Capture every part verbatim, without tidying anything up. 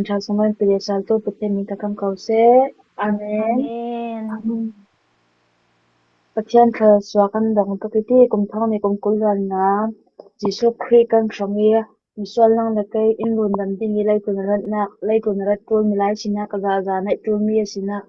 Ṭha sungah pe le sal tu Pathian min thangah kan ko seh. Amen. Amen. Pathian thluachuah kan dawng tuk i ti, kum thawng hnih kum kul ruangah Jisu Krist kan hrang i, misual nang le kei in rundam ding i leitlun a ratnâk, leitlun a rat ṭul milai sinah, ka zahzah neih ṭul mi a sinah,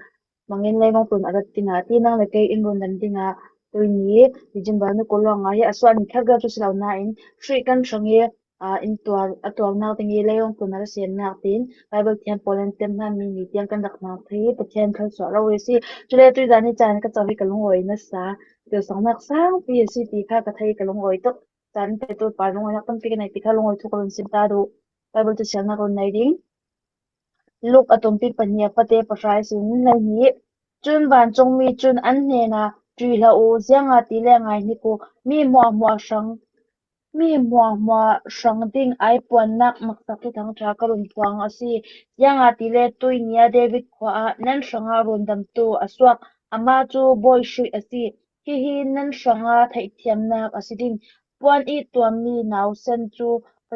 mangin leilung tlun a rat ding ah ti nang le kei in rundam ding ah, tuini December ni kul ruangah hi a suah ni khat vel chu si lo nain, Krist kan hrang i, a, in tuar, a tuarnâk ding i leilung tlun a ra sêmnâk tin Bible thiam pawlin tem hna mi ni tiang kan rak hmang thei Pathian thluachuah ro asi. Chule tuizân ni chan ka cho hi ka lungawi nasa, thilsawmnâk sâng pi asi ti kha ka theih ka lungawi tuk. Chan pe tu pa lungawihnâk tampi ka nei ti kha lungawi thu ka run sim ta duh. Bible thu sialnâk run nei ding. Luk a tumpi pahnih a pate pahra sin hleihnih. Chun vancung mi chun an hnenah, ṭih hlah u, ziangahtile ngai hnik u, mi hmuahhmuah hrang, mi hmuahhmuah hrang ding ai puannâk maksak thuthang ṭha ka run phuang asi. Ziangahtile tuini ah David khua ah nan hrangah rundamtu a suak, amah chu Bawi hruih asi. Hihi nan hrangah theihthiamnâk asi ding. Puan it tuam mi nausen chu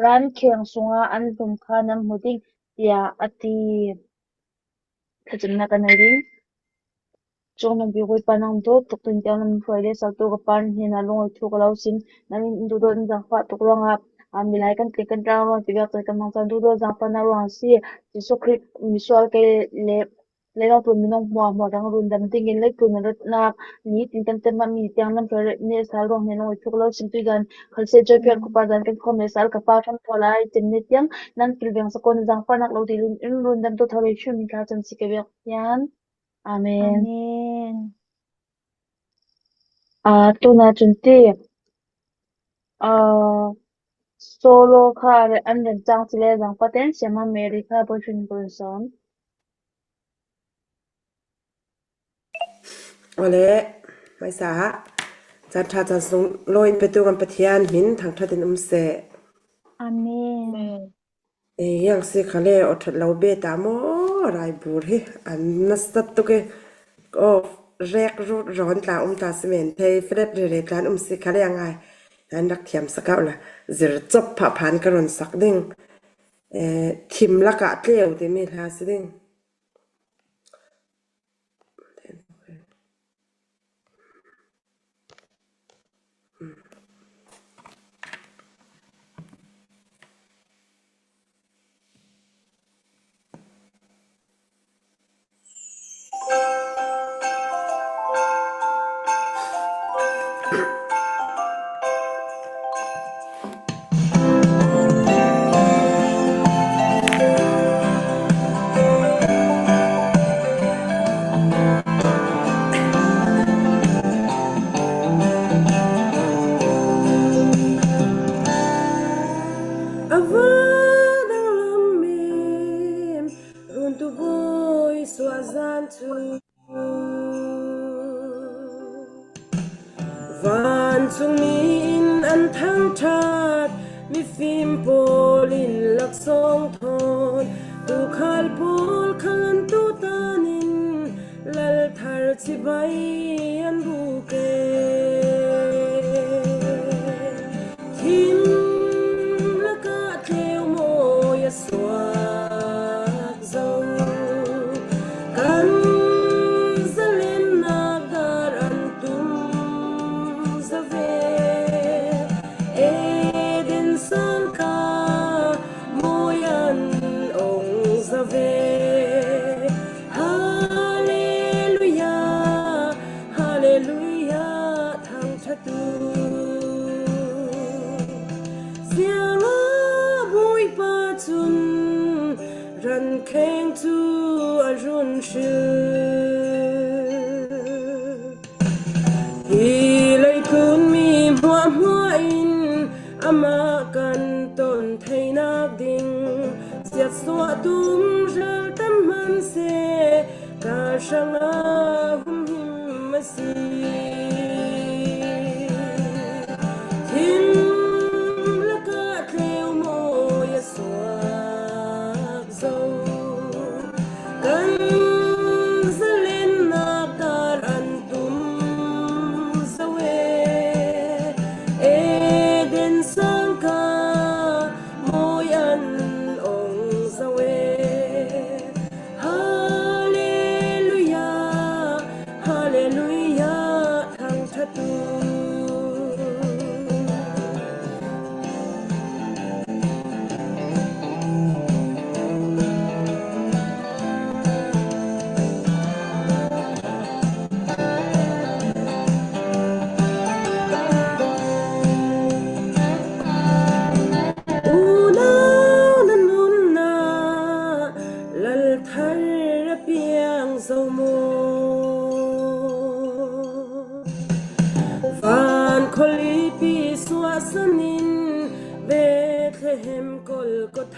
ran kheng sungah an hlum kha nan hmu ding, tiah a ti. Thlacamnâk a nei ding. Chunglam bi Bawipa nang duh tuk tin tiang lam hruai le sal tu ka pa hnenah lungawi thu ka lo sim. Nang in duhdawt in zangfah tuk ruangah, a, milai kan tling kan tlâng ruang ti biak kan mang chan duhdawt zangfahnâk ruang asi. Jisu Krist misual kei le leilung tlun minung hmuahhmuah hrang rundam dingin leitlun a ratnâk ni tin kan tem ah mi tiang lam hruai le sal ruang hnenah lungawi thu ka lo sim tuizân. Khalseh Joy Piar khuapa zân kan khawm le sal ka pa kan thaw lai chem ni tiang nan kilveng sakawm zangfahnâk lo dil in in rundamtu thaw le hrim in thlacam si ka biak hian. Amen. Amen. A, tuna chun ti, a, solo kha an remchang si le zangfah ten siama Mary kha boyfriend boyson. Awle, hmaisa ah chan ṭha chan sunglawi in petu kan Pathian min thangṭhat in um seh. Amen. Ei, hiang si kha le, aw ṭhat lo be ta maw, raibur hi an nasat tuk e. Aw, rek rut rawn tla um ta si men thei, fret rere tla an um si kha le a ngai. An rak thiam sak ah la, zir chawp phah phan ka rawn sak ding. Eh, thim lakah tleu timi hla si ding. A va danglam em, runtu bawi suah zân chu. Vancung mi in an thangṭhat, mifim pawlin laksawng thawn, tukhal pawl khal an tuh tanin, lal thar chibai an bûk e. Thim lakah tleu mawi a suak zo, kan zalennak dar an tum zo ve. Eden sangka mawi an ong zo ve. Halleluia, halleluia, thangṭhatu. Ziangah Bawipa chun ran kheng chu a run hril. Hi leitlun mi hmuahhmuah in amah kan tawn theihnâk ding, siatsuah tum hril tam hman seh, ka hrangah humhim asi. Thim lakah tleu mawi a suak zo, kan zalennak dar an tum zo e. Eden sangka mawi an ong zo e.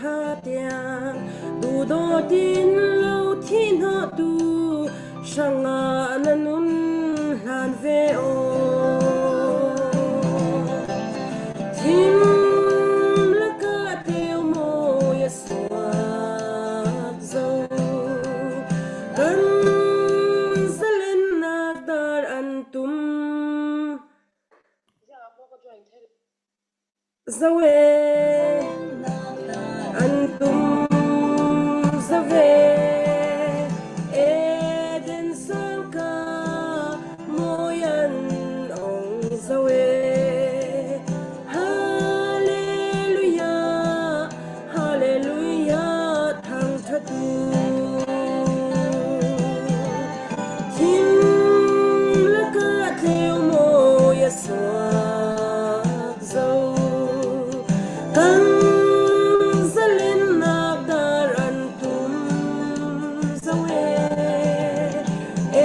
Kha tiang duhdawtin lo thih hnawhtu hrangah na nun hlan ve aw. Thim lakah tleu mawi a suak zo. Kan zalennak dar an tum zo e, an tum zo e, Eden sangkah mawi an ong zo e. Hallelujah, Hallelujah, thangṭhatu. Thim lakah tleu mawi a suak zo. Kan zalennak dar an tum zo e.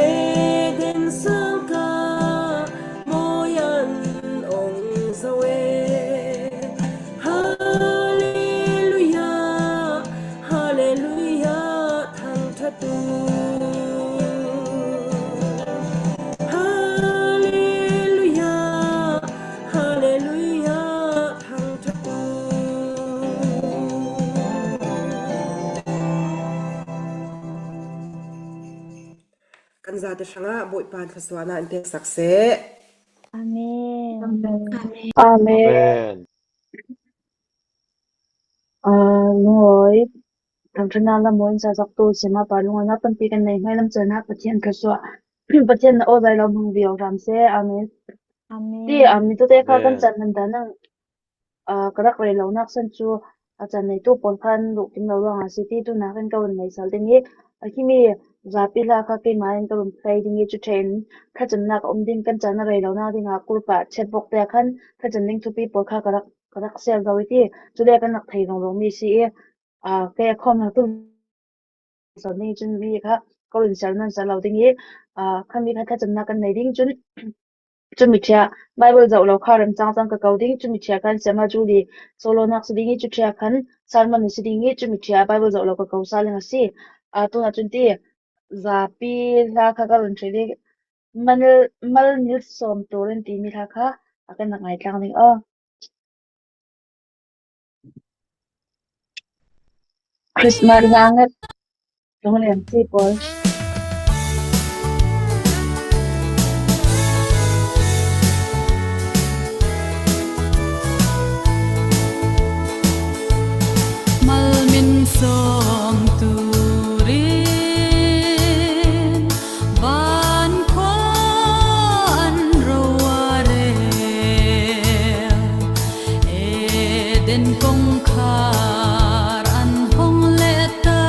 Eden sangkah mawi an ong zo e. Hallelujah, Hallelujah, thangṭhatu. Hallelujah, Hallelujah, thangṭhatu. Kan zate hrangah Bawipa thluasuahna an pêksak seh. Amen. Amen. Amen. Aa, Lungawi, thangṭhatnâk lam mawi an sa zaktu, sînma pa lungngainâk panpîk kan nei hmai lam chanah Pathian thluasuah, Pathian aw zâi lo hmang viau ram seh. Amen. Amen. Ti, amen, tute kha kan chan nan dan ang. Aa, ka rak rêllonak san chu, a chan neitu pawl khan luh kim lo ruangah asi ti, tunah kan ka run ngaisal ding hi, a, himi zapi hla kha keimah in ka run phei ding hi, chu ṭhen thlachamnâk a um ding, kan chan a rêllonak ding ah kulpa chet bawk te ah khan thlacham ding thupi pawl kha ka rak, ka rak sêl zo i ti, chu le kan rak thei rawng rawng mi si i, aa, kei a khawm hna tu Sawm nih chun mi kha ka run sêl nan sêl lo ding hi, aa, kha mi kha thlachamnâk kan nei ding chun, chumi ṭhiah Bible zoh lo kha remchang chang ka ko ding, chumi ṭhiah khan Sema Julie sawlnâk si ding hi, chu ṭhiah khan sermon si ding hi, chumi ṭhiah Bible zoh lo ka ko sa leng asi. Aa, tunah chun ti, zapi hla kha ka run ṭheh ding, mal, mal nil sawm turin ti mi hla kha a kan rak ngâi tlang ding aw. Christmas ngat. Tung lian si pawl. Mal min sawm turin Van khua an ro a rêl, Eden kawngkhar an hawng leh ta.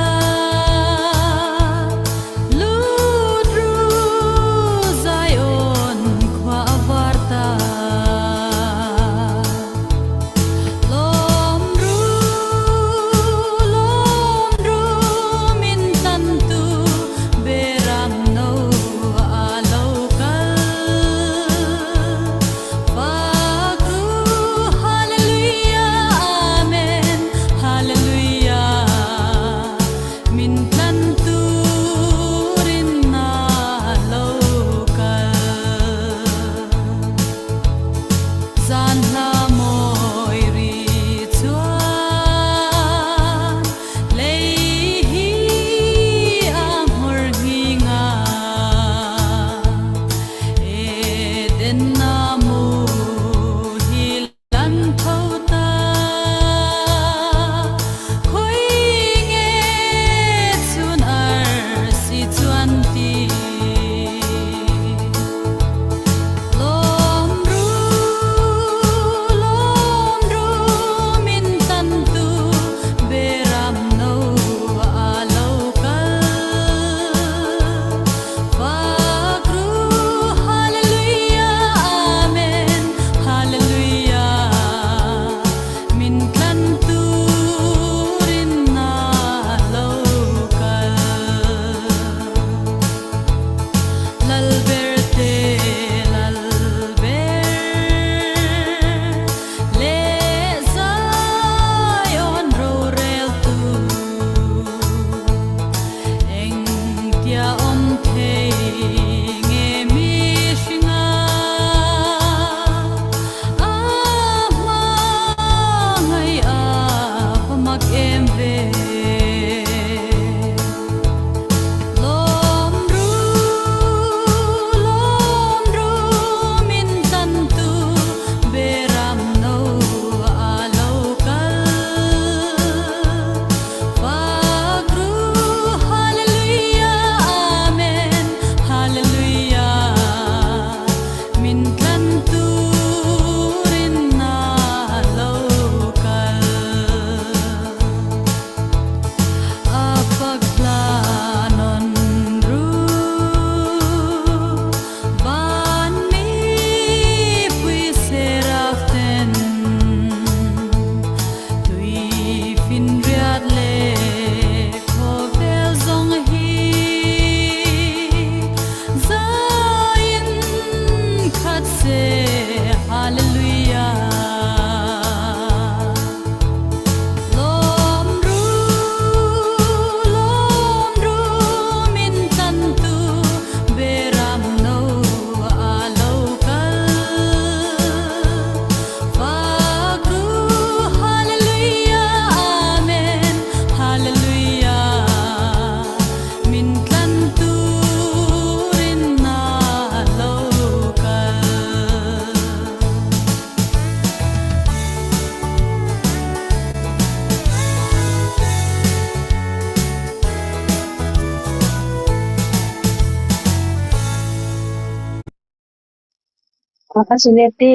A, a si le ti.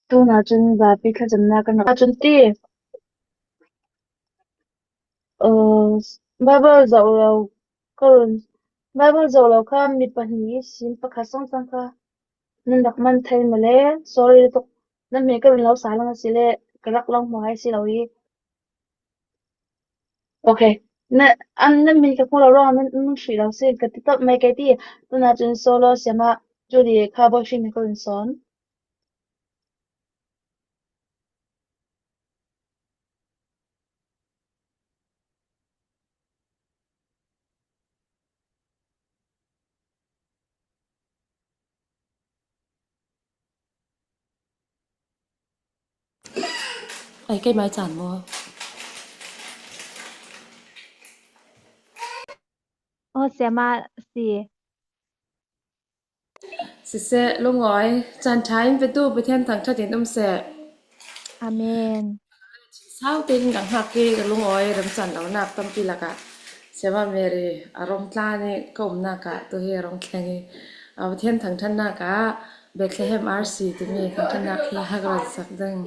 Tuna chun zapi thlachamnâk kan rak chun ti. Aa, Bible zoh lo ka run, Bible zoh lo kha mi pahnih sin pakhat sawng sawng kha nan rak man thei maw le, sorry tuk, nan mi ka run lo sa lang a si le, ka rak lang hmang a si lo hi. Ok. Na, an nan min ka hmu lo ruangah nan, nan hrih lo si, ka ti tawp mai kei ti. Tuna chun solo siamah Julie kha bawihring nih ka run sawn. Ei, keimah chan maw? Aw, siamah si. Siseh, lungawi, chan ṭha in petu Pathian thangṭhat in um seh. Amen. Sau tein kan nghak hi ka lungawi remchan lonâk tampi lakah Siamah Mary a rawng tla nih ka umnâk ah tu hi a rawng thleng hi, a, Pathian thangṭhatnâk ah Bethlehem R C timi thangṭhatnâk hi hak ran sak ding.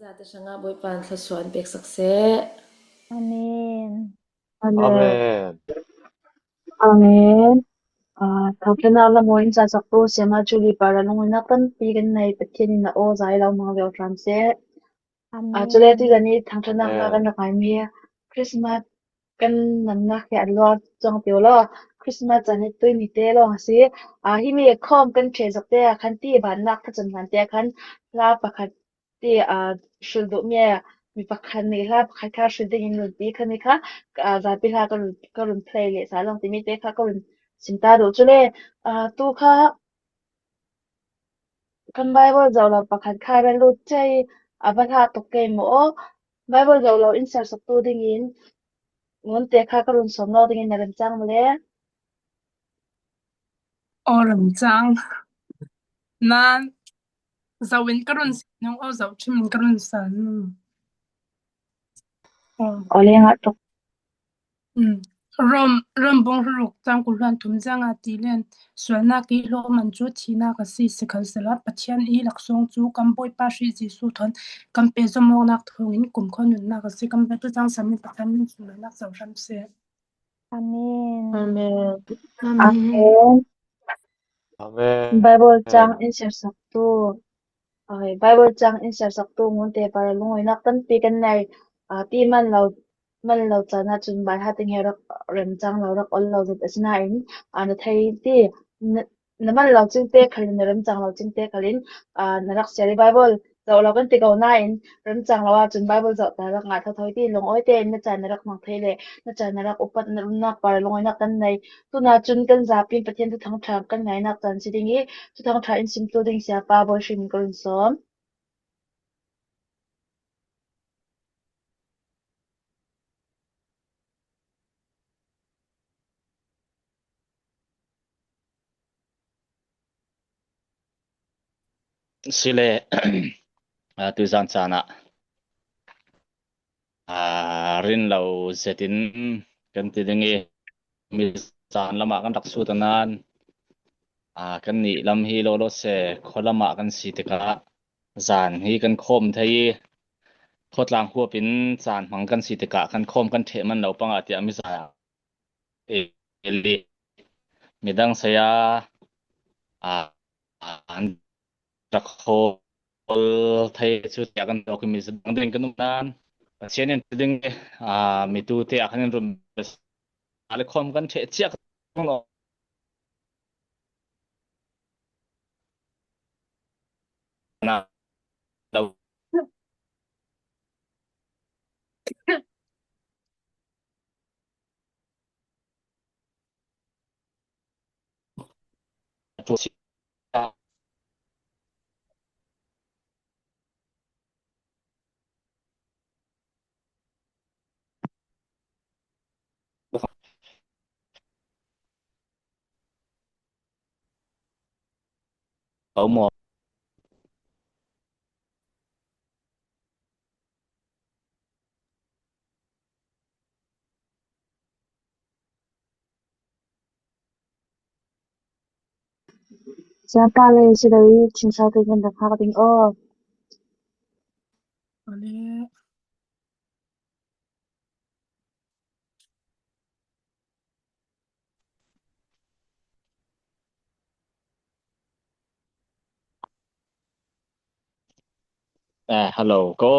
Zate hrangah Bawipa'n thluasuah an pêk sak seh. Amen. Amen. Amen. Amen. Ah, thangṭhatnâk lam in sa saktu Siama Julie Para lungngainâk tampi kan nei. Pathian in a aw zâi lo mang liau hram seh. Ah, amen. Chule tuzân ni thangṭhatnâk kha kan rak ngâi mi Christmas kan nannâk hi an luar chuang ti u law. Christmas chan hi tui ni tê lawng asi. Ah, himi khawm kan ṭhe zâk tê ah khan ti bânnâk kha chun kan tê ah khan hla pakhat ti, ah, hril duh mi, mi pakhat nih hla pakhat kha hril ding in run ti kha mi kha, ah, zâpi hla ka run, ka run play leh sa lawng ti mi tê kha ka run sim ta duh. Chule, ah, tu kha kan Bible zoh lo pakhat kha rel lut che, a va hla tuk kei maw aw. Bible zoh lo in siar saktu ding in Ngunte kha ka run sawm lo ding in na remchâng maw le. Aw remchâng. Nan zoh in ka run sim nung aw, zoh ṭhim in ka run sa nung. Aw. Aw le ngah tuk. Hmm. Rom, Rom bung ruk chang kul hluan thum zângah ti len, sualnâk i hlawm man chu thinâk asi, sikhalsela Pathian i laksawng chu kan Bawipa Khrih Jisu thawn kan pêk zawmawknâk thawngin kumkhua nunhnâk asi. Kan Bible châng sam in Pathian min sawm nâk zoh hram seh. Amen. Amen. Amen. Amen. Bible châng in siar saktu. Ai, Bible châng in siar saktu Ngunte Para lungngainâk tampi kan nei. Ah, ti man lo, man lo chânah chun bâi ha ting he rak remchâng lo, rak awl lo zat asinain, ah, na thei ti, na, na man lo chingte khalin, na remchâng lo chingte khalin, ah, na rak siar i Bible zoh lo kan ti ko nain, remchâng lo ah chun Bible zoh ta rak ngah tho tho i ti, lungâwi tê in na chan na rak hmang thei le, na chan na rak upat na runnâk Para lungngainâk kan nei. Tunah chun kan zâpi in Pathian thuthang ṭha kan ngâinâk chan si ding i, thuthang ṭha in simtu ding Siapa Bawi Hring min ka run sawm. Sile, ah, tuzân chânah, ah, rin lo zetin kan ti ding i, mi zân lamah kan rak sût a nan, ah, kannih lam hi lo lo se, khaw lamah kan si tikah zân hi kan khawm thei i, khawtlâng huap in zân hmang kan si tikah kan khawm kan ṭheh man lo pangah tiah mi zân ah Eli, midang saya, ah, an rak hawl thei chu tiah kan dawk i, mi zân dang ding kan um nan, Pathian in ding, ah, mi tu te ah khan in run bes a le khawm kan ṭheh chiah kan lo. Na, lo. Pau maw? Siapa le si dau i, chin sau te kan rak hak ding aw. Awle. Eh, hello, ko.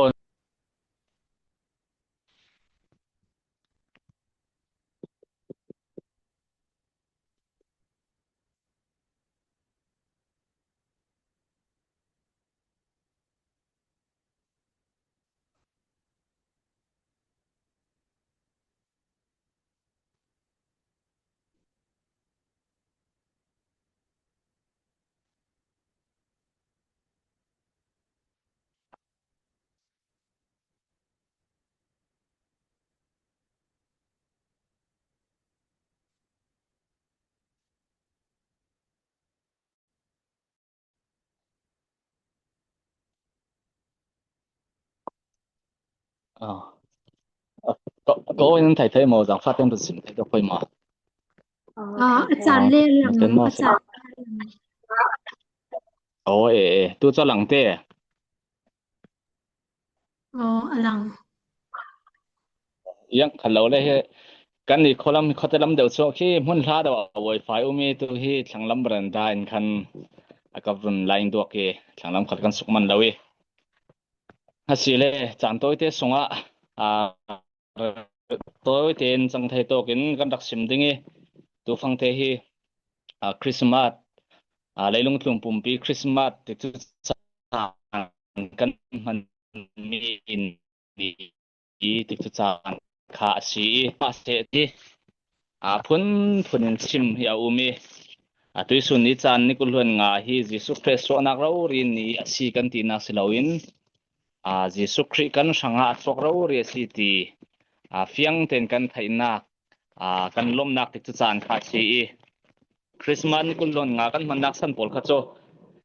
Ko, ko in thei thei maw, zangfate in sim thei dawk pei maw? Ah, a chan le lang, a chan. Oh, eh, eh, tu cho lang te. Aw, a lang. Yang khat lo le hi, kannih khawlam, khawte lam deuh chu khi hmun hla deuh ah wifi um i tu hi thlanglam veranda in khan a ka vun line duak i thlanglam khat kan suk man lo i. Asile, chan tawite sungah, a, tawite in chang thei tawkin kan rak sim ding i, tu fangte hi, a, Christmas, a, leilung tlung pumpi Christmas tikcu chan kan hman mi ni i tikcu chan kha a si i, a seh ti, a, phunphun in chim hi a um i, a, tuisun ni chan ni kul hluan nga hi Jesuh Khrih suahnâk rori ni a si kan tihnâk si loin, a, Jesuh Khrih kan hrangah a suak rori a si ti, a, fiang tein kan theihnak, a, kan lawmhnâk tikcu chan kha a si i, Christmas ni kul hluan nga kan hmannâk san pawl kha chu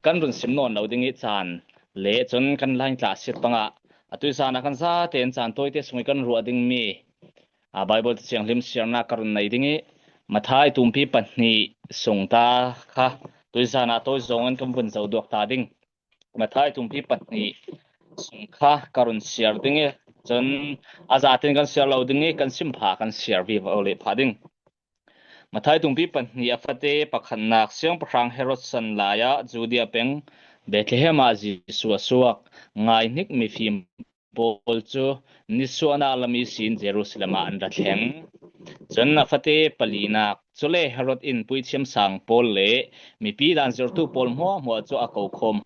kan run sim nawn lo ding i chan le chun kan line tla a siat pangah, a, tuizân ah kan zate in chan tawite sung i kan ruah ding mi, a, Bible Thianghlim siarnâk ka run nei ding i, Mathai tumpi pahnih sung ta kha tuizânah tawi zawng in kan vun zo duak ta ding. Mathai tumpi pahnih sung kha ka run siar ding i, chun a zate in kan siar lo ding i, kan sim phah kan siar vivo leh phah ding. Mathai tumpi pahnih. A fate pakhatnâk. Siangpahrang Herod san lai ah Judia peng Bethlehem ah Jesuh a suak. Ngaihnik mifim pawl cu nisuahnâk lam ihsin Jerusalem ah an ra thleng. Chun a fate palinâk. Chule Herod in puithiam sâng pawl le mipi dan zirtu pawl hmuahhmuah cu a ko khawm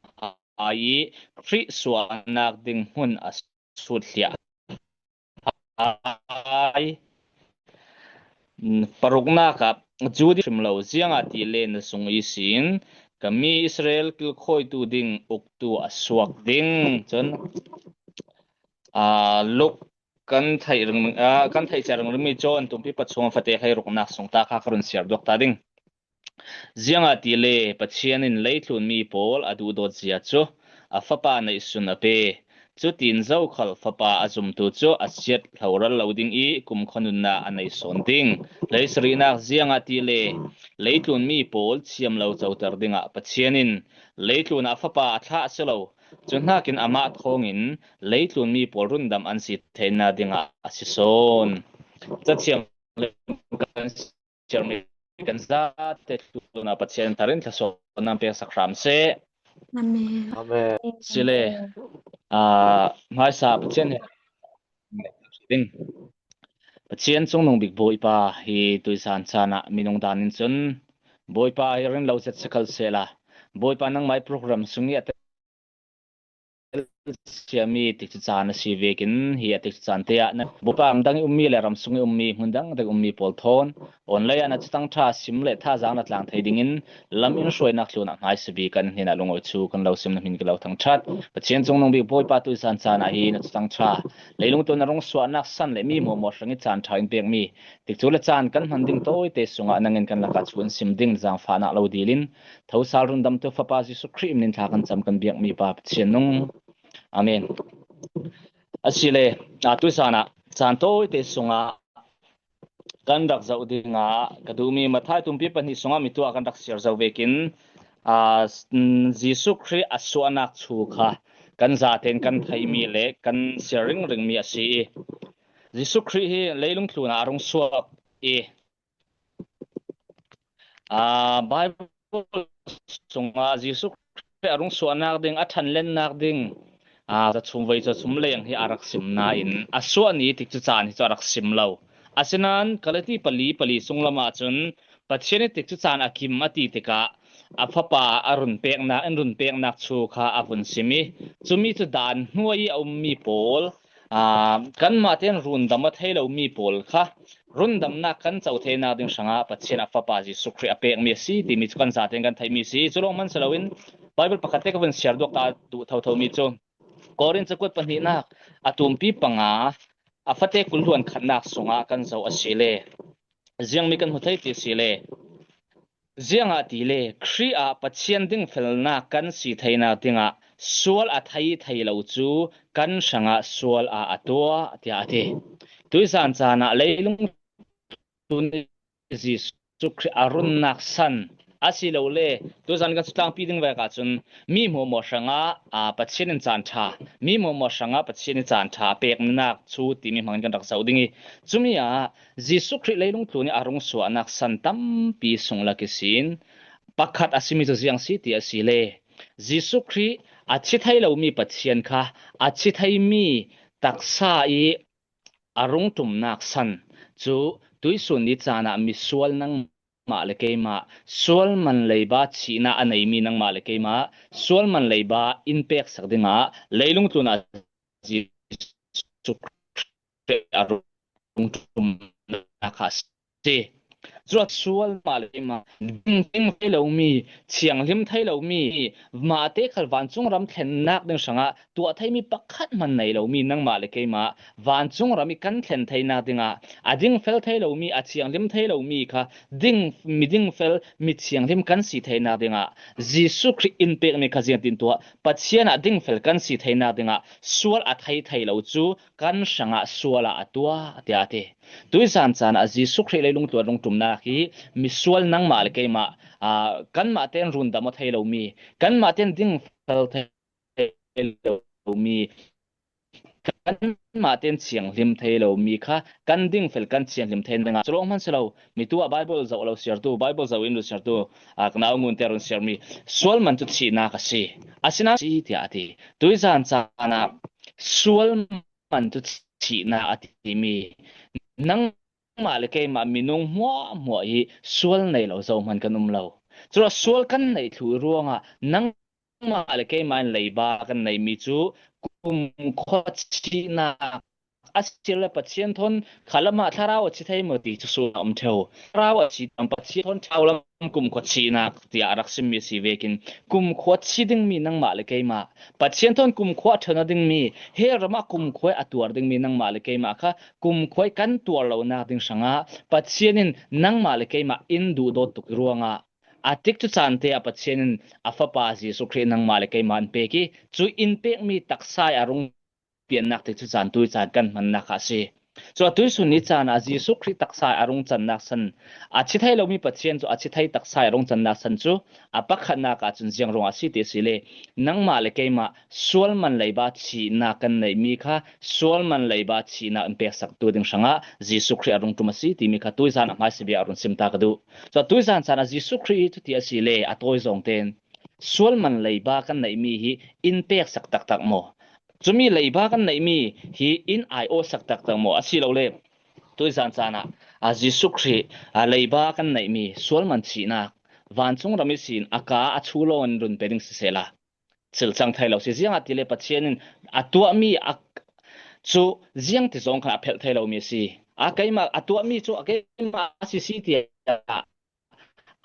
hai i Khrih suahnâk ding hmun a sutthliah hai. Paruknâk ah, Judia hrim lo, ziangahtile na sung ihsin ka mi Israel kilkhawitu ding uktu a suak ding. Chun, a, Luk kan theih ring, a, kan theih chiah ringring mi John tumpi pathum a fate hleiruknâk sung ta kha ka run siar duak ta ding. Ziangahtile Pathian in leitlun mi pawl a duhdawt zia chu a Fapa neihsun a pe. Chutin zokhal Fapa a zumtu cu a siat hloral lo ding i kumkhua nunna a nei sawn ding. Hleisarihnâk. Ziangahtile leitlun mi pawl thiam lo coter dingah Pathian in leitlun ah Fapa a thlah a si lo. Cu hnakin amah thawngin leitlun mi pawl rundam an si theihna dingah a si sawn. Cathiam kan siar mi kan zate tlûnah Pathian in thar in thlawsuahnak pêksak hram seh. Amen. Amen. Sile, a, hmaisa Pathian he ding. Pathian chungnung bik Bawipa, hi tuizân chan ah minung dan in chun Bawipa hi rin lo zet si kal seh la. Bawipa, nangmah i program sung i a tel chiah mi tikcu chan a si vekin, hi a tikcu chan te ah na Bawipa, ram dang i um mi le ram sung i um mi, hmun dang dang i um mi pawl thawn online ah na Chutang Ṭha sim le thazaang na tlang thei dingin lam in hruainâk tlûnah hmaisa bik kan hnenah lungawi chu kan lo sim na hmin ka lo thangṭhat. Pathian chungnung bik Bawipa, tuizân chan ah hi na Chutang Ṭha, leilung tlûn a rung suahnâk san le mi hmuahhmuah hrang i chan ṭha in pêk mi tikcu le chan kan hman ding tawite sungah nang in kan lakah thu in sim ding zangfahnâk lo dil in, thosal rundamtu Fapa Jesuh Khrih min in thla kan cam kan biak mi Pa Pathian nung. Amen. Asile, a, tuizân ah chan tawite sungah kan rak zoh dingah ka duh mi Mathai tumpi pahnih sungah mi tuah kan rak siar zo vekin, a, Jesuh Khrih a suahnâk thu kha kan zate in kan theih mi le kan siar ringring mi a si i, Jesuh Khrih hi leilung tlûnah a rung suak i, a, Bible sungah Jesuh Khrih a rung suahnâk ding, a ṭhanlennâk ding, a, zachum vei zachum leng hi a rak sim nain, a suah ni tikcu chan hi chu a rak sim lo. Asinain Galati pali pali sung lamah chun Pathian i tikcu chan a kim a ti tikah a Fapa a run pêknâk, in run pêknâk thu kha a vun sim i, cumi cu dan hnuai i a um mi pawl, a, kanmah tein rundam a thei lo mi pawl kha rundamnâk kan co theinâk ding hrangah Pathian a Fapa Jesuh Khrih a pêk mi a si timi chu kan zate in kan theih mi a si. Cu lawng hman si loin Bible pakhat te ka vun siar duak ta duh thotho mi chu Korin cakuat pahnihnâk a tumpi panga a fate kul hluan khatnâk sungah kan zoh asile ziang mi kan hmu thei ti asile, ziangahtile Khrih ah Pathian dingfelnâk kan si theinâk dingah sual a thei thei lo cu kan hrangah sual ah a tuah, tiah a ti. Tuizân chan ah leilung tlûn i Jesuh Khrih a runnâk san Asilole, tuzân kan su tlângpi ding vêk ah chun, mi maw maw hrangah, a, Pathian in chân ṭha, mi maw maw hrangah Pathian in chân ṭha a pêk nâk chu timi hmang kan rak zoh ding hi. Chumi ah, Jisu Krist leilung tlûn nih a rung suahnâk san tampi sung lak ihsin, pakhat a simi chu ziang asi ti asile, Jisu Krist a thi thei lo mi Pathian kha, a thi thei mi taksa ih a rung ṭumhnâk san chu tuisûn ni chânah misual nangmah le keimah, sual man leiba thihnâk a nei mi nangmah le keimah, sual man leiba in pêksak dingah leilung tlûnah Jisu Krist a rung ṭumhnâk kha asi. Churuat sual mah le keimah, ding, ding thei lo mi, thianghlim thei lo mi, mahte khal vânchung ram thlennâk ding hrangah tuah thei mi pakhat hman nei lo mi nangmah le keimah, vânchung ram ih kan thlen theinâk dingah, a ding fel thei lo mi, a thianghlim thei lo mi kha, ding, mi ding fel, mi thianghlim kan si theinâk dingah, Jisu Krist in pêk mi kha ziang tin tuah, Pathian ah ding fel kan si theinâk dingah, sual a thei thei lo chu, kan hrangah sual ah a tuah, tiah a ti. Tuizân chânah Jisu Krist leilung tlûnah rung ṭumhnâk hi misual nangmah le keimah, aa, kanmah ten run dam aw thei lo mi, kanmah ten ding fel thei lo mi, kanmah ten thianghlim thei lo mi kha kan ding fel kan thianghlim thei nâk dingah. Churuang hman si lo, mi tuah Bible zoh lo siartu, Bible zoh in lo siartu, aa, ka nau ngun te run siar mi, sual man chu thihnâk asi. Asinain si, tiah a ti. Tuizân chânah sual man chu thihnâk a ti mi nangmah le keimah minung hmuahhmuah hi sual nei lo zo hman kan um lo. Churuat sual kan neih thlu ruangah nangmah le keimah in leiba kan nei mi chu kumkhua thihnâk a si le Pathian thawn khalam ah thlarau a thi thei maw ti chu sûn a um ṭheo. Thlarau a thi tam Pathian thawn thlarau lam kumkhua thihnâk tiah a rak sim mi si vêk in kumkhua thi ding mi nangmah le keimah, Pathian thawn kumkhua ṭhen a ding mi, hêl ram ah kumkhua a tuar ding mi nangmah le keimah kha kumkhua kan tuar lonâk ding hrangah Pathian in nangmah le keimah in duhdawt tuk ruangah a tikcu chânte ah Pathian in a Fapa Jisu Krist nangmah le keimah in pêk hi, chu in pêk mi taksa ih a rung piannâk tikcu chân tuizân kan hmannâk kha asi. Churuat tuisûn ni chânah Jisu Krist taksa ih a rung channâk san, a thi thei lo mi Pathian chu a thi thei taksa ih a rung channâk san chu a pakhatnâk ah chun ziang ruangah asi ti asile, nangmah le keimah sual man leiba thihnâk kan neih mi kha sual man leiba thihnâk in pêksaktu ding hrangah Jisu Krist a rung ṭum asi ti mi kha tuizân a hmaisa biak ah run sim ta ka duh. Churuat tuizân chânah Jisu Krist chu ti asile a tâwizâwngte'n sual man leiba kan neih mi hi in pêksak taktak maw? Chumi leiba kan neih mi hi in aiawhsak taktak maw? Asilole, tuizân chânah, a, Jisu Krist, a, leiba kan neih mi sual man thihnâk, vânchung ram ihsin a ka a chu lâwng in run pe ding siseh la, thil chang thei lo asi. Ziangahtile Pathian in a tuah mi a chu ziang ti zawng khan a phelh thei lo mi asi. A keimah a tuah mi chu a keimah asi si tiah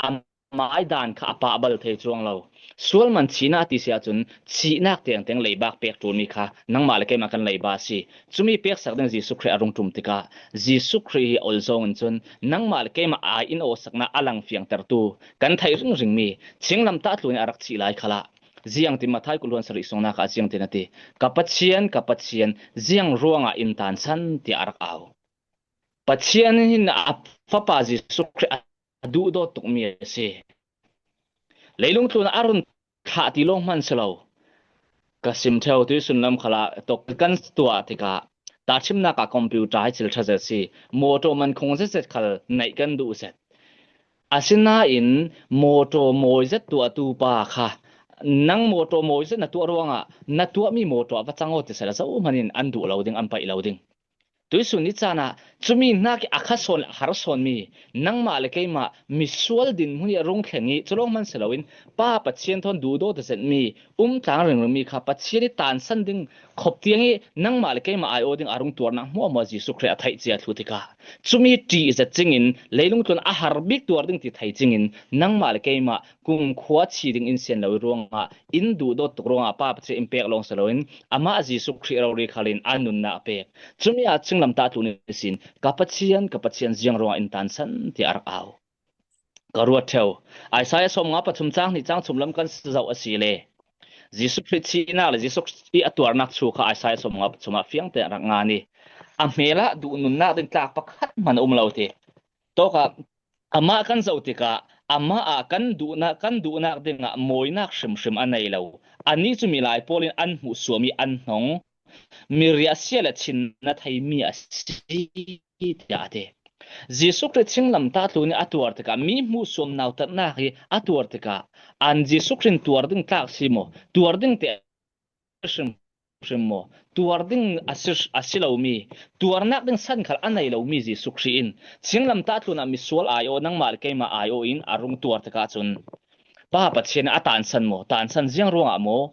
amah ih dân kha a pah bal thei chuang lo. Sual man thihnâk ti si ah chun thihnâk tengteng leiba pêk ṭul mi kha nangmah le keimah kan leiba asi. Chumi pêksak ding Jisu Krist a rung ṭum tikah Jisu Krist hi a ol zawng in chun nangmah le keimah â in awhsaknâk a lang fiangtertu kan theih ringring mi, thinglamtah tlûn ih a rak thih lai khalah ziang ti Mathai kul hluan sarih sungnâk ah ziang tin a ti, ka Pathian, ka Pathian, ziang ruangah in tânsan tiah a rak au. Pathian hin a Fapa Jisu Krist a duhdawt tuk mi asi. Leilung tlûnah a run thlah ti lâwng hman si lo. Ka sim ṭheo tuisun lam khalah tawk kan tuah tikah tahṭhimnâk ah computer hi thil ṭha zet asi. Mawṭaw man khung zetzet khal neih kan duh zet. Asinain mawṭaw mawi zet tuahtu pa kha nang mawṭaw mawi zet na tuah ruangah na tuah mi mawṭaw a va chang aw ti sela zo hman in an duh lo ding, an paih lo ding. Tuisun ni chânah chumi hnâk ih a kha sawn leh a har sawn mi nangmah leh keimah misual dinhmun ih a rung thleng ih, chulâwng hman si lo in Pa Pathian thawn duhdawt a zet mi, um tlâng ringring mi kha Pathian ih tânsan ding khawp tiang ih nangmah leh keimah aiawh ding a rung tuarnâk hmuahhmuah Jisu Krist a theih chiat thlu tikah, chumi ṭih zet chingin leilung tlûnah a har bîk tuar ding ti thei chingin nangmah leh keimah kumkhua thi ding in sian lo ih ruangah, in duhdawt tuk ruangah Pa Pathian in pêk lâwng si lo in, amah Jisu Krist rori khal in a nunnâk a pêk. Chumi ah thinglamtah tlûn ihsin, ka Pathian, ka Pathian, ziang ruangah in tânsan, tiah a rak au. Ka ruat ṭheo. Isaiah sâwmnga pathum châng hnih châng thum lam kan zoh asi le, Jisu Krist thihnâk leh Jisu Krist ih a tuarnâk thu kha Isaiah sâwmnga pathum ah fiang te a rak ngân ih, a hmêl ah duh nunnâk ding tlâk pakhat hman a um lo ti. Tawkah amah kan zoh tikah Amah ah kan duhnâk, kan duhnâk dingah mawinâk hrimhrim a nei lo. Anih chu milai pawlin an hmuh suam i an hnawng. Mi riahsia leh thinna theimi a si, tiah a ti. Jisu Krist thinglamtah tlûn i a tuar tikah, mi hmuh suam nautatnâk hi a tuar tikah, an Jisu Krist in tuar ding tlâk si maw, tuar ding teh hrimhrim maw, tuar ding a si, a si lo mi, tuarnâk ding san khal a nei lo mi Jisu Krist in thinglamtah tlûnah misual aiawh, nangmah leh keimah aiawh in a rung tuar tikah chun, Pa Pathian a tânsan maw, tânsan ziang ruangah maw?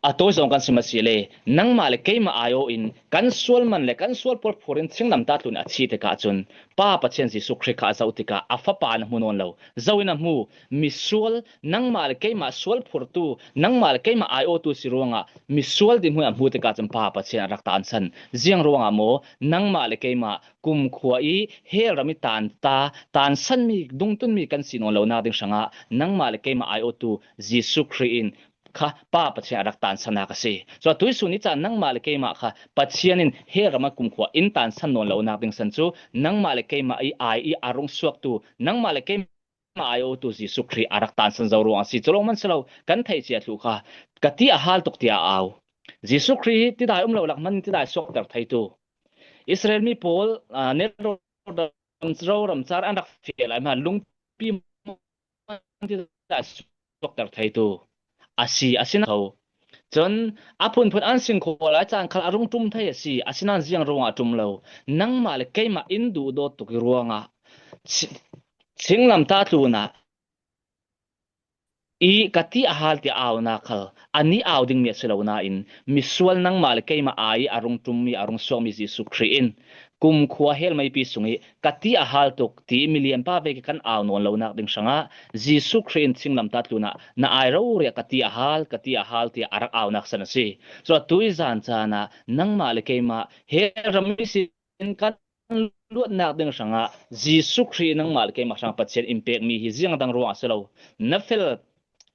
A tâwizawng kan sim a si le, nangmah leh keimah aiawh in kan sual man leh kan sual pawlphur in thinglamtah tlûn a thih tikah chun, Pa Pathian Jisu Krist kha a zoh tikah a Fapa in a hmu nawn lo. Zo in a hmu, misual, nangmah leh keimah sual phurtu, nangmah leh keimah aiawhtu si ruangah misual dinhmun a hmu tikah chun Pa Pathian a rak tânsan. Ziang ruangah maw? Nangmah leh keimah kumkhua i hêl ram i tânta, tânsan mi, dungtun mi kan si nawn lonâk ding hrangah, nangmah leh keimah aiawhtu Jisu Krist in kha Pa Pathian a rak tânsanâk a si. Chu tuisun i chan nangmah leh keimah kha Pathian in hêl ram ah kumkhua in tânsan nawn lonâk ding san chu, nangmah leh keimah i ai i a rung suaktu, nangmah leh keimah aiawhtu Jisu Krist a rak tânsan zo ruang a si. Chu lawng man si lo, kan theih chiah thluh kha, ka ti a hâl tuk tiah a au. Jisu Krist tidâi um lo lak man tidâi suakter theitu. Israel mi pawl, ah, Nero ram, Ro ram char an rak fiah lai hma lungpi man tidâi suakter theitu a si, a si na kho. Chun, a phunphun an singkhua lai chan khal a rung ṭum thei a si, a si nan ziang ruangah a ṭum lo. Nangmah leh keimah in duhdawt tuk i ruangah, thi-, thinglamtah tlûnah i ka ti a hâl ti aunâk khal, anih au ding mi a si lo na in, misual nangmah leh keimah ai a rung ṭum mi, a rung suak mi Jisu Krist in, kumkhua hêl meipi sung i ka ti a hâl tuk ti milianpa vek i kan au nawn lonâk ding hrangah, Jisu Krist in thinglamtah tlûnah na ai rori ah ka ti a hâl, ka ti a hâl ti a rak aunâk san a si. Chu tuizân chan ah nangmah leh keimah hêl ram i si in kan luatnâk ding hrangah Jisu Krist nangmah leh keimah hrang Pathian in pêk mi hi ziang dang ruangah a si lo. Na fel,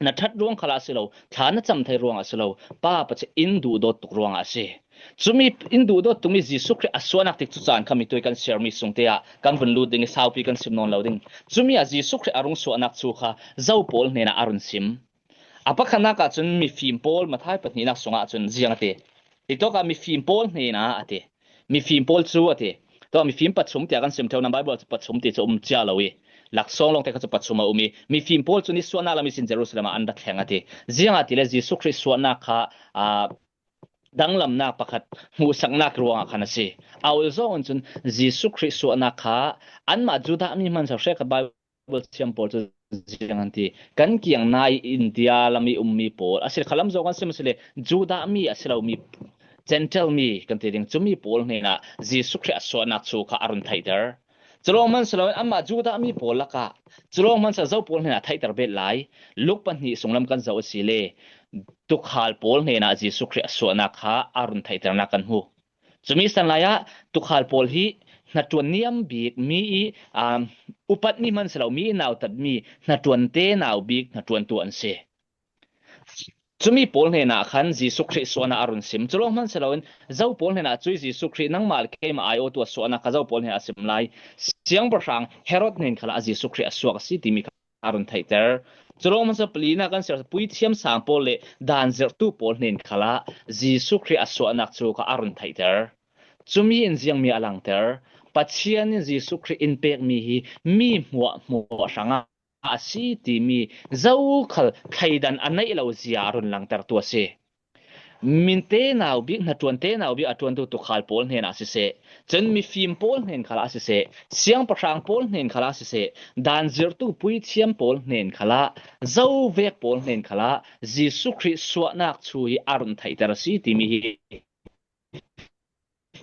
na ṭhat ruang khalah a si lo, thla na cham thei ruangah a si lo, Pa Pathian in duhdawt tuk ruangah a si. Chumi in duhdawt tuk mi Jisu Krist a suahnâk tikchu chan kha mi tui kan share mi sung te ah kan vun lût ding i saupi kan sim nawn lo ding. Chumi ah Jisu Krist a rung suahnâk chu kha zo pawl hnenah a run sim. A pakhatnâk ah chun mifim pawl, Mathai pahnihnâk sungah chun ziang a ti. Hi tawk ah mifim pawl hnenah a ti. Mifim pawl chu a ti. Tawk ah mifim pachum tiah kan sim ṭheu nan Bible chu pachum ti chu um chiah lo i. Laksawng lawng te kha chu pachum a um i. Mifim pawl chu nisuahnâk lam i sin Jerusalem ah an rak thleng a ti. Ziangahtile Jisu Krist suahnâk kha, ah, danglamnâk pakhat hmuhsaknâk ruangah khan a si. A ul zawng chun Jisu Krist suahnâk kha anmah Judah mi hmansa hrek kha Bible Bible thiam pawl chu ziang an ti. Kan kiang nai India lam i um mi pawl. A si kha lam zawng kan sim a si le, Judah mi a si lo mi, Gentile mi kan ti ding. Chumi pawl hnenah Jisu Krist a suahnâk chu kha a run theihter. Chu lawng man si lo in anmah Judah mi pawl lakah. Chu lawng man si lo zo pawl hnenah theihter bet lai. Luk pahnih sung lam kan zoh a si le, tukhâl pawl hnenah Jisu Krist a suahnâk kha a run theihterhnâk kan hmu. Chumi san lai ah, tukhâl pawl hi hnaṭuan niam bîk mi i, um, upat mi hman si lo, mi i nautat mi, hnaṭuante nau bîk, hnaṭuantu an si. Chumi pawl hnenah khan Jisu Krist suahnâk a run sim. Chu lawng hman si lo in, zo pawl hnenah chu Jisu Krist nangmah leh keimah aiawhtu a suahnâk kha zo pawl hnenah a sim lai. Siangpahrang Herod hnen khalah Jisu Krist a suak a si ti mi kha a run theihter. Chu lawng hman si lo, palinâk kan sim, puithiam sâng pawl leh dân zirhtu pawl hnen khalah Jisu Krist a suahnâk chu kha a run theihter. Chumi in ziang mi a langter? Pathian in Jisu Krist in pêk mi hi mi hmuahhmuah hrangah a si ti mi zokhal thleidan a neih lo zia a run langtertu a si. Mite nau bîk, hnaṭuante nau bîk a ṭuantu tukhâl pawl hnenah siseh, chun mifim pawl hnen khalah siseh, siangpahrang pawl hnen khalah siseh, dân zirhtu puithiam pawl hnen khalah, zo vêk pawl hnen khalah, Jisu Krist suahnâk chu hi a run theihter a si ti mi hi.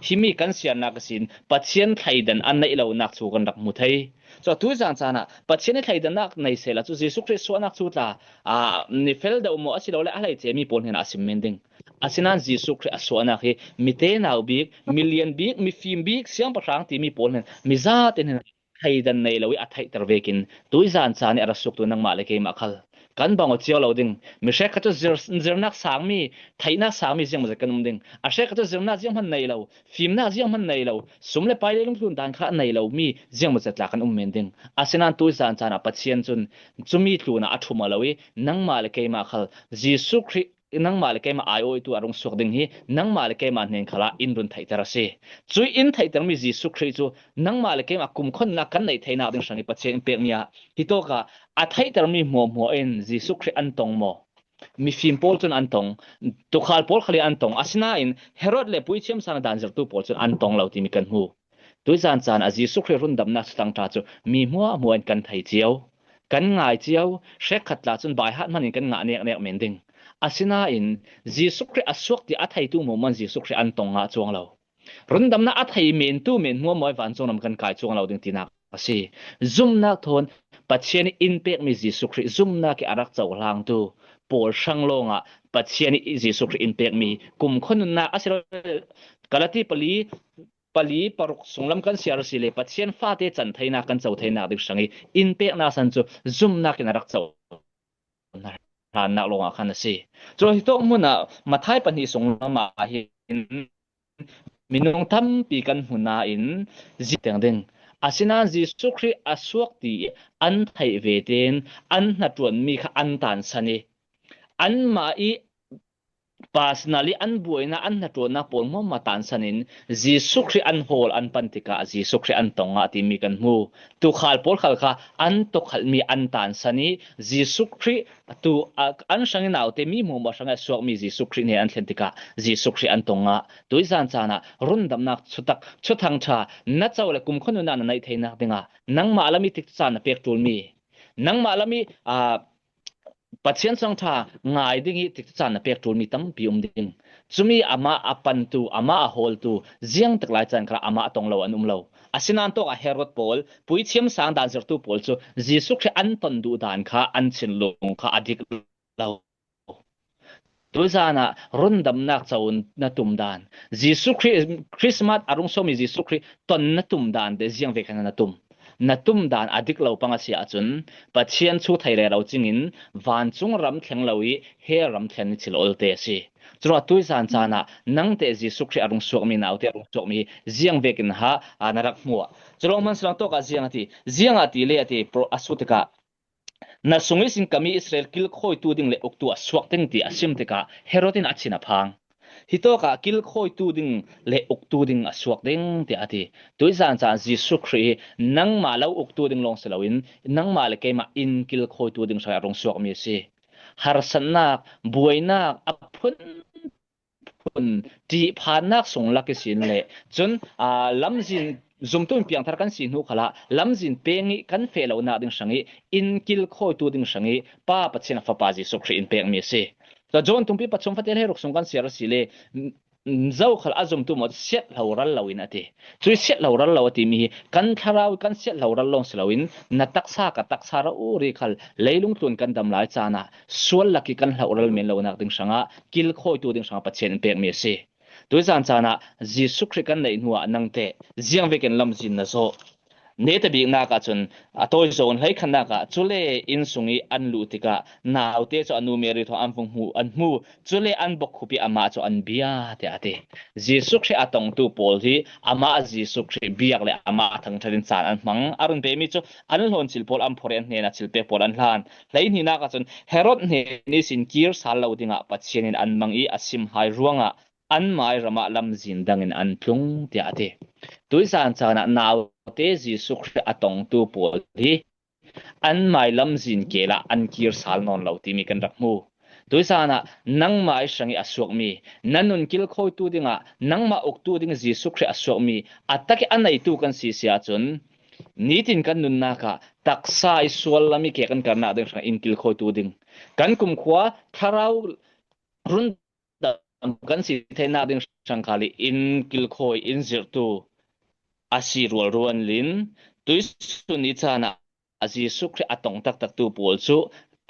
Hi mi kan siarnâk a si in, Pathian thleidan a neih lonâk chu kan rak hmu thei. Chu tuizân chan ah, Pathian i thleidannâk nei sela chu Jisu Krist suahnâk chu tla, a, ni fel deuh maw a si lo le, a hleiche mi pawl hnenah a sim men ding. A si nan Jisu Krist a suahnâk hi, mite nau bîk, milian bîk, mifim bîk, siangpahrang ti mi pawl hnen, mi zât in hin thleidan nei lo i a theihter vêk in, tuizân chan i a ra suaktu nangmah leh keimah khal. Kan bang aw chiau lo ding. Mi hrekkhat chu zir, zirnâk sâng mi, theihnâk sâng mi ziang maw zet kan um ding. A hrekkhat chu zirnâk ziang hman nei lo, fimnâk ziang hman nei lo, sum leh pâi leh lungtlun dân kha nei lo mi ziang maw zet tla kan um men ding. Asinain tuizân chânah Pathian chun chu mi tlûnah a ṭhum aw lo i, nangmah leh keimah khal Jisu Krist, nangmah leh keimah aiawhtu a rung suak ding hi, nangmah leh keimah hnên khalah in run theihter asi. Chu in theihter mi Jisu Krist chu nangmah leh keimah kumkhaw nunâk kan neih theinâk ding hrangin Pathian in pêk mi a, hitawkah a theihter mi hmuahhmuah in Jisu Krist an tawng maw? Mifim pâwl chun an tawng, tukhâl pâwl khal in an tawng, asinain Herod leh puithiam sâng dân zirtu pâwl chun an tawng lo ti mi kan hmu. Tuizân chânah Jisu Krist rundamnâk chutang ṭha chu mi hmuahhmuah in kan thei chiau, kan ngâi chiau, hrekkhat tla chun bâihât hman in kan ngah nêknêk men ding. Asinain Jisu Krist a suak ti a theitu hmuahhmuah in Jisu Krist an tawng ngah chuang lo. Rundamnâk a thei mentu men hmuahhmuah in vânchung ram kan kâi chuang lo ding tinâk asi. Zumnâk thawn Pathian in pêk mi Jisu Krist zumnâk i a rak cho hlângtu pâwl hrang lâwngah Pathian in Jisu Krist in pêk mi kumkhaw nunâk asi lo. Galati pali, pali paruk sung lam kan siar asi le, Pathian fate chan theinâk kan cho theinâk ding hrangin in pêknâk san chu zumnâk in a rak cho hlânnâk lâwngah khan asi. Chu hitawk hmunah Mathai pahnih sung lamah hin minung tampi kan hmu na in zi teng ding. Asinain Jisu Krist a suak ti an theih ve tein an hnaṭuan mi kha an tânsan i, anmah i personally an buaina an hnaṭuannâk pâwl hmuahhmuah tânsan in Jisu Krist an hâwl an pan tikah Jisu Krist an tawng ngah ti mi kan hmu. Tukhâl pâwl khal kha an tukhâl mi an tânsan i Jisu Krist tu, a, an hrang i naute mi hmuahhmuah hrang i a suak mi Jisu Krist hnên an thlen tikah Jisu Krist an tawng ngah. Tuizân chânah rundamnâk chutak, chuthang ṭha na cho le kumkhaw nunâk na neih theinâk dingah nangmah lam i tikchu chânah na pêk ṭul mi, nangmah lam i, a, Pathian chang ṭha ngâi ding i tikchu chânah na pêk ṭul mi tampi um ding. Chu mi amah a pantu, amah a hâwltu, ziang tak lai chân kha amah a tawng lo an um lo. Asinain tawkah Herod pâwl, puithiam sâng dân zirtu pâwl chu Jisu Krist an tawn duh dân kha an thinlung kha a dik lo. Tuizân ah rundamnâk cho na tum dân, Jisu Krist, Krismas a rung suak mi Jisu Krist tawn na tum dân te ziang vek hen na tum? Na tum dân a dik lo pang asi ah chun Pathian chu thei rêrâu ching in vânchung ram thleng lo i hêl ram thlen i thil awlte asi. Churawh tuizân chânah nangte Jisu Krist a rung suak mi, naute a rung suak mi ziang vek hen ha, a, na rak hmu ah? Chu lâwng hman si lang tawkah ziang a ti, ziang a ti le a ti, pro-, a sût tikah na sung ihsin ka mi Israel kilkhawitu ding leh uktu a suak ding ti a sim tikah Herod in a chin a phâng. Hitawkah kilkhawitu ding leh uktu ding a suak ding ti a ti. Tuizân chânah Jisu Krist hi nangmah lo uktu ding lâwng si lo in nangmah leh keimah in kilkhawitu ding hrangin a rung suak mi asi. Harsatnâk, buainâk, a phun phun, ṭihphânnâk sung lak i sin le. Chun, a, lamzin zumtu in piangthar kan si hnu khalah lamzin pêng i kan feh lonâk ding hrangin in kilkhawitu ding hrangin Pa Pathian a Fapa Jisu Krist in pêk mi asi. Chu John thumpi pathum fate hleiruk sung kan siar asi le, m-, m-, zo khal a zumtu maw siat hlo ral lo in a ti. Chu siat hlo ral lo a ti mi hi kan thlarau kan siat hlo ral lâwng si lo in na taksa ka taksa rori khal leilung tlûn kan dam lai chânah sual lak i kan hloh ral men lonâk ding hrangah kilkhawitu ding hrangah Pathian in pêk mi asi. Tuizân chânah Jisu Krist kan neih hnuah nangte ziang vek hen lamzin na zawh? Neta bîknâk ah chun a tawi zawn hleikhatnâk ah, chule in sung i an luh tikah naute chu a nu Mary thawn an vung hmu, an hmu. Chule an bawkkhup i amah chu an bia, tiah a ti. Jisu Krist a tawngtu pâwl hi amah Jisu Krist biak leh amah thangṭhat in chân an hmang. A run pe mi chu an hlawnchil pâwl an phawrh i an hnenah thilpêk pâwl an hlân. Hleihnînâk ah chun Herod hnên ihsin kîr sâl lo dingah Pathian in an mang i a simhai ruangah anmai ramah lamzin dang in an tlung, tiah a ti. Tuizân chânah naute Jisu Krist a tawngtu pâwl hi anmai lamzin kêl ah an kîr sâl nawn lo ti mi kan rak hmu. Tuizân ah nangmai hrangin a suak mi, na nun kilkhawitu dingah nangmah uktu ding Jisu Krist a suak mi a tak i a neitu kan si si ah chun, nitin kan nunnâk ah taksa i sual lam i ke kan karnâk ding hrangin in kilkhawitu ding, kan kumkhua thlarau run dam kan si theinâk ding hrang kha le in kilkhawi, in zirhtu asi rualrual in, tuisun i chânah Jisu Krist a tawng taktaktu pâwl chu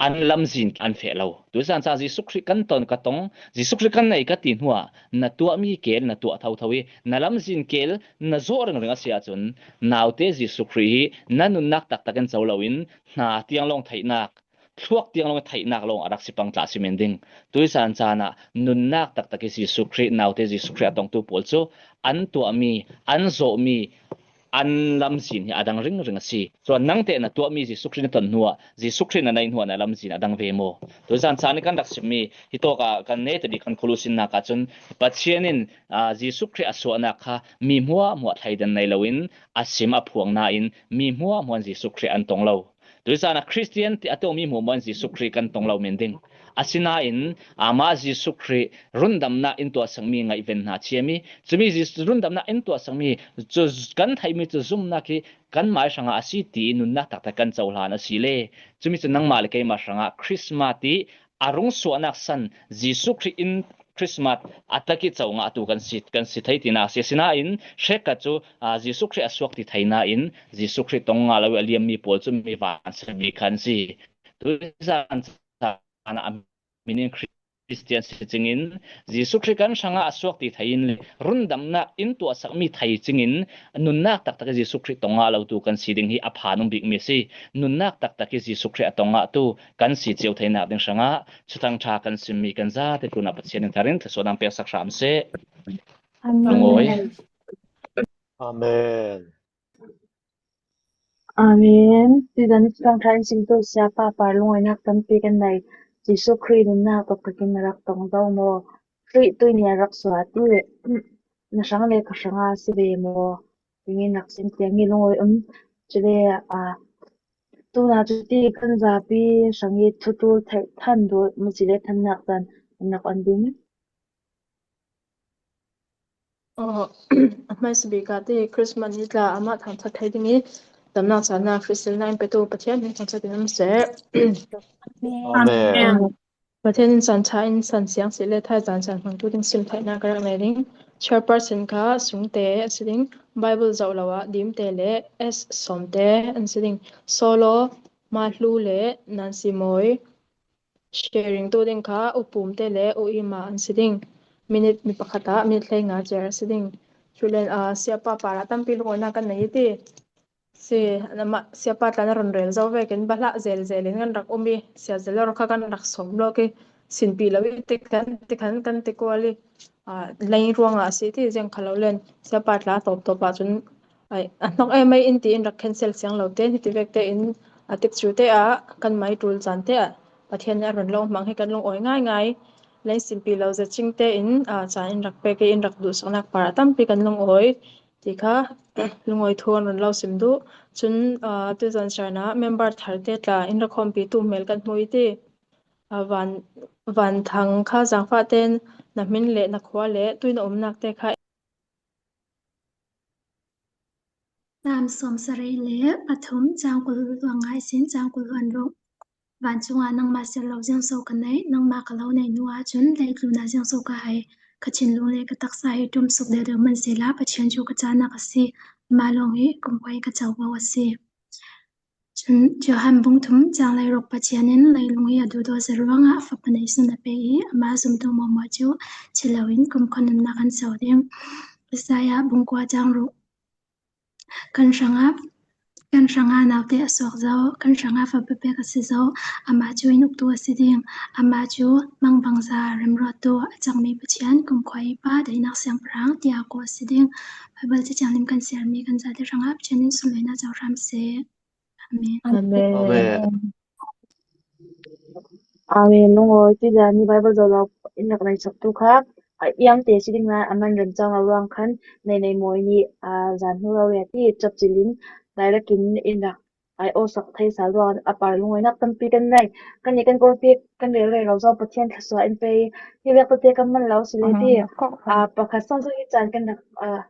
an lamzin an feh lo. Tuizân chânah Jisu Krist kan tawn ka tawng, Jisu Krist kan nei ka ti hnuah na tuah mi kêl na tuah thotho i na lamzin kêl na zawh ringring asi ah chun naute Jisu Krist hi na nunnâk taktak in cho lo in hna tiang lâwng theihnâk thluak tiang lo, theihnâk lo a rak si pang tla si men ding. Tuizân chânah nunnak taktak hi Jisu Krist, naute Jisu Krist a tawngtu pâwl chu an tuahmi, an zawhmi, an lamzin hi a dang ringring asi. Chuan nangte na tuahmi Jisu Krist na tawn hnuah, Jisu Krist na neih hnuah na lamzin a dang ve maw? Tuizân chân hi kan rak simmi hi tawkah kan neta bik kan khulusinnâk ah chun Pathian in, aa, Jisu Krist a suahnâk kha mi hmuahhmuah thleidan nei loin a sim a phuang nain mi hmuahhmuah Jisu Krist an tawng lo. Tuizân ah Kristian ti a tawng mi hmuahhmuah Jisu Krist kan tawng lo men ding. Asinain, amah Jisu Krist rundamnâk in tuahsakmi ngaihven hna thiam i, chumi Jisu rundamnâk in tuahsakmi chu kan theihmi chu zumnâk hi kanmah hrangah asi ti nunnak taktak kan cohlan asi le. Chumi chu nangmah leh keimah hrangah Krismas ti a rung suahnâk san Jisu Krist in Krismas a tak i cho ngahtu kan si, kan si thei tinâk asi. Asinain hrekkhat chu, aa, Jisu Krist a suak ti thei nain Jisu Krist tawng ngah lo i a liammi pâwl chu mi vân sabik kha an si. Tuizân chânah a min in Kristian si chingin, Jisu Krist kan hrangah a suak ti thei in le rundamnâk in tuahsakmi thei chingin, nunnak taktak i Jisu Krist tawng ngah lotu kan si ding hi a phanum bikmi asi. Nunnak taktak i Jisu Krist a tawng ngahtu kan si chiau theinâk ding hrangah Thuthang Ṭha kan simmi kan zate tlûnah Pathian in tharin thluachuah dang pêksak hram seh. Amen. Lungawi. Amen. Amen. Tuizân Thuthang Ṭha in simtu Siapa par lungawihnâk tampi kan nei. Jisu Krist nunnak taktak in na rak tawng zo maw? Krist tuini a rak suah ti na hrang leh ka hrangah si ve maw? Tiin rak sim tiang i lungawi um. Chule, aa, tuna chuti kan zapi hrang i thu ṭul theih than duh, masi le thannâk dân an rak awng ding. Aw, a hmaisa bik ah ti Krismas ni tla amah thangṭhat thei ding i, damnâk chânâk hrisel na in petu Pathian min thangṭhat in um seh. Amen. Amen. Pathian in san ṭha in san siang si le thaizân san hmangtu ding sim theihnâk ka rak nei ding. Chairperson kha Sungte asi ding, Bible zoh lo ah Dimte leh S Sawmte an si ding. Solo, Mahlu leh Nancy Mawi. Sharing tu ding kha U Pumte leh U Ima an si ding. Minute mi pakhat ah minute hleinga chiar asi ding. Chule, aa, Siapa par ah tampi lungawihnâk kan nei i ti. Si, amah Siapa tla na rawn rel zo vekin bawlhhlawh zel zelin kan rak um i, Sia Zel lo kha kan rak sawm lo ki, sinpi lo i ti khan, ti khan kan ti kual i, aa, lei ruangah asi ti ziang kha lo len, Siapa tla tawp tawp ah chun, ai, a hnawk em mai in ti in rak cancel siang lo te, ni ti vek te in, a tikchu te ah, kan mai ṭul dân te ah, Pathian in a rawn lo hmang hi kan lungawi ngai ngai. Lei sinpi lo zet ching te in, aa, dân in rak pek i in rak duhsaknâk par ah tampi kan lungawi. Ti kha, lungawi thu an rawn lo sim duh. Chun, aa, tuizân chânah member tharte tla in rak khawmpitu hmel kan hmu i ti. Aa, Van, Vanthang kha zangfah ten na hmin leh na khua leh tuin a umnâk te kha. Sâm sawmsarih leh pathum, châng kul hluan nga sin châng kul hluan ruk. Vân chungah nangmah sel lo ziangso ka nei, nangmah ka lo neih hnuah chun leitlûnah ziangso ka hei, ka thinlung leh ka taksa hi ṭum suk deuhdeuh hmanh sela, Pathian chu ka chânnâk asi, amah lawng hi kumkhuai ka cho bo asi. Chun, Johan bung thum châng leiruk, Pathian in leilung hi a duhdawt zet ruangah a fapa neisun a pêk i, amah zumtu mawhmawh chu thi loin kumkhuan nunnak an cho ding. Isaiah bung kua châng ruk, Kan hrangah, kan hrangah naute a suak zo, kan hrangah fapa pêk a si zo, amah chu in uktu a si ding, amah chu mangbangza remruattu a changmi Pathian, kumkhuaipa, daihnak siangpahrang, tiah a kuah a si ding. Bible Cathiang lim kan siarmi kan zate hrangah Pathian in sunlawihnâk cho hram seh. Amen. Amen. Amen. Amen. Lungawi, tuizân ni Bible zoh lo in rak nei saktu kha, a iang te si ding na, a man remchang lo ruang khan, nei nei mawi ni, aa, zân hnu lo le ti, chapchilh in, direct in, in rak, ai aw sak thei sa ruang, a par lungawihnâk tampi kan nei. Kan ni kan kawlpi, kan rel rei lo zo, Pathian thluachuah in pe, hi vek tawte kan man lo si le ti, aa, pakhat sawng sawng hi chân kan rak, aa,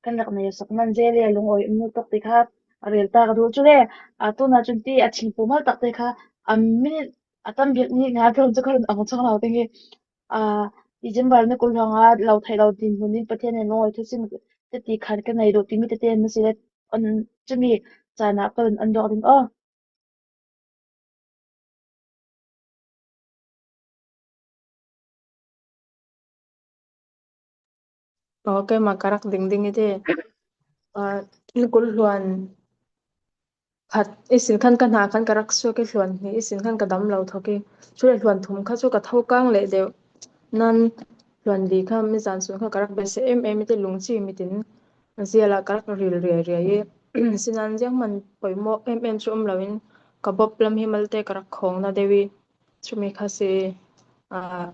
kan rak nei sak nan zel le lungawi um nu tak te kha a rel ta ka duh. Chule, a, tuna chun ti a thingpum mal tak te kha a minute a tam bik ni nga kan chu kan a chang lo te nge, a, December ni kul hluan nga lo thei lo din hun in Pathian in lungawi thusim te ti khan ka nei duh ti mi te te an si le an chumi chana kan an dawk ding aw. Aw, keimah ka rak ding ding i ti. Ah, ni kul hluan, khat, i sin khan ka hna khan ka rak suak i, hluan hnih i sin khan ka dam lo thawk i. Chule hluan thum kha chu ka tho kang leh deuh. Nan hluan li kha mi zan sun kha ka rak be seh em em i ti, lungchim i tin. Zial ah ka rak ril riai riai i. Sinan zianghman pawimawh em em chu um lo in ka bawp lam hi malte ka rak khawng na deuh i. Chumi kha si, ah,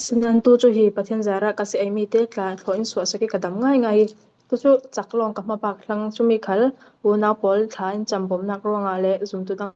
sinan tu chu hi Pathian zârah ka si ei mi te tla thlawh in suahsak i ka dam ngâi ngâi i. Tu chu chak lawng ka hma bâk thlang, chumi khal unau pâwl tla in chambawmnâk ruangah leh zumtu dang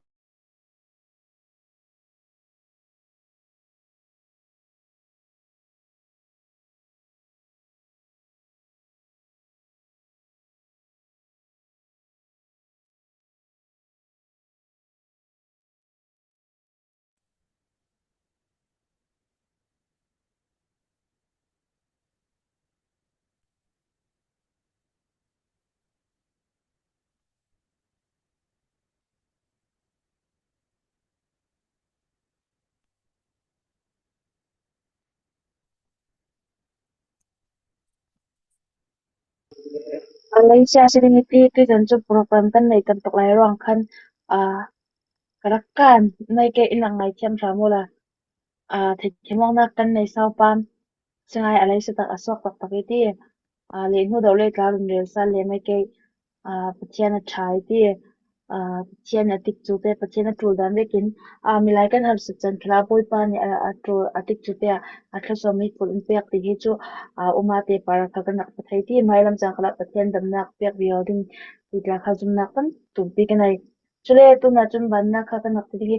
Malaysia si ding i ti, tuizân chu program kan nei tam tawk lai ruang khan, ah, ka rak kân, nai kei in a ngâi thiam ṭha maw la. Ah, theihtheihnâk kan nei sau pâm, si ngâi a leisa tak a suak tak tak i ti. Ah, leh hnu deuh le tla run rêl sa le mai kei, ah, Pathian a ṭha i ti. Ah, Pathian a tikchu te, Pathian a ṭul dân vekin, ah, milai kan harsa chan kha la Bawipa nih a, a ṭul a tikchu te ah a thlasawm mi phul in pêk ti hi chu, ah, um a te pâr kha kan rak pha thei ti, mâi lam chang kha la Pathian damnâk pêk viau ding ti tla kha zumnâk kan tum ti kan nei. Chule tunah chun vannâk kha kan rak ti ding hi,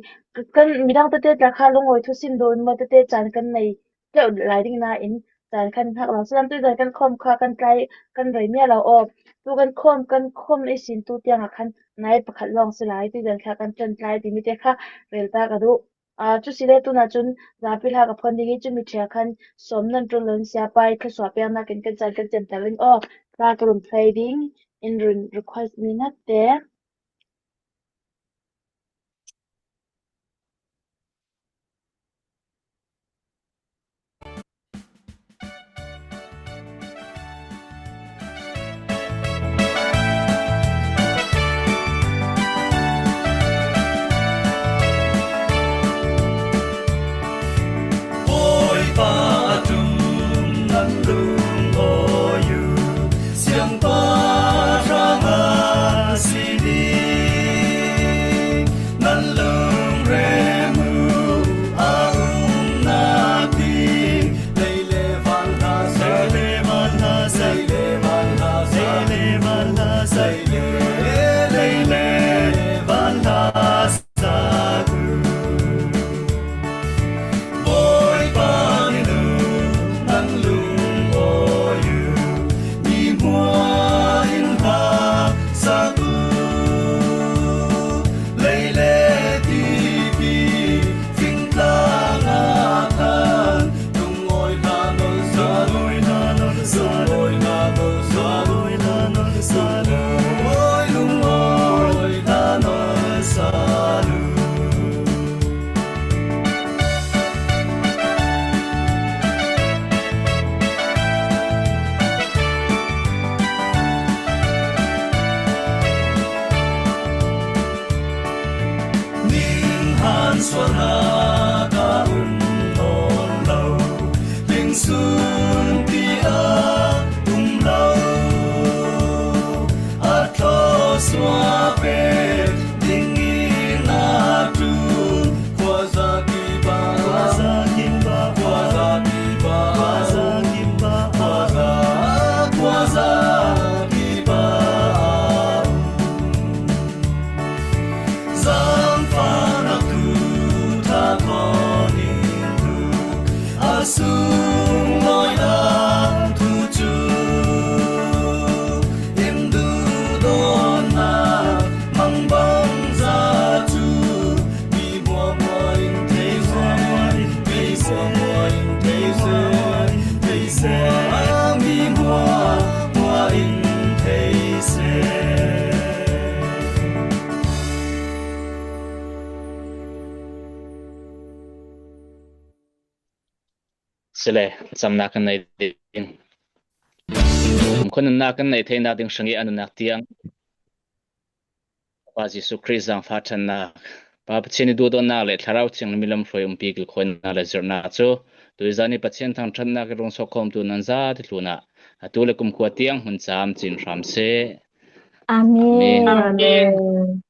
kan midang tete tla kha lungawi thusim dâwn maw tete chân kan nei tleuh lai ding na in chân kan hak lo. Sinan tuizân kan khawm kha kan tlai kan rei miah lo aw. Tu kan khawm, kan khawm i sin tu tiang ah khan nai pakhat lawng si lai, tuizân kha kan ṭan tlai ti mi te kha rêl ta ka duh. Ah, chu si le tunah chun zapi hla ka phuan ding i, chu mi ṭhia khan sawm nan ṭul lo in, Siapa i thluachuah pêknâk in kan chân kan chiam ta ring aw. Tla ka run play ding in run request mi na te. Bawipa a tum nan lungawi u, Siampa hrang a si ding. Nan lungrem u a um nâk ding. Lei le van hla sa, lei le van hla sa, lei le van hla sa, lei le van hla sa, lei le, lei le van hla sa. Bawipa, mi lung, nan lungawi u, mi hmua in hla sak u. Lei le tipi fingtlang ah khan lungawi hla nawlh sa, lungawi hla nawlh sa, lungawi hla nawlh sa, lungawi hla nawlh sa, lungawi, lungawi hla nawlh sa. Ning han sualnâk a um nawn lo, ning sun ti a um lo. A thluachuah pêk ding in a ṭul. Khuaza kip ah, khuaza kip ah, khuaza kip ah, khuaza kip ah, khuaza, khuaza kip ah. Zangfâk nâk thu ṭha thawn in tu, a sung lawi lam thu chu in duhdâwn na mangbangza chu mi hmuahhmuah in thei seh, mi hmuahhmuah in thei seh, thei seh, mi hmuahhmuah in thei seh. Sile, chamnâk kan nei ding. Kumkhuanunna kan nei theinâk ding hrang i a nunâk tiang. Pa Jisu Krist zângfah ṭhatnâk, Pa Pathian i duhdâwnnâk leh Thlarau Thianghlim i lamhruai umpi kilkhawihnâk leh zirnâk chu tuizân i Pathian thangṭhatnâk i rung sawk khawmtu nan zât i tlûnah, a tu leh kumkhua tiang hmun châm chîn hram seh. Amen. Amen.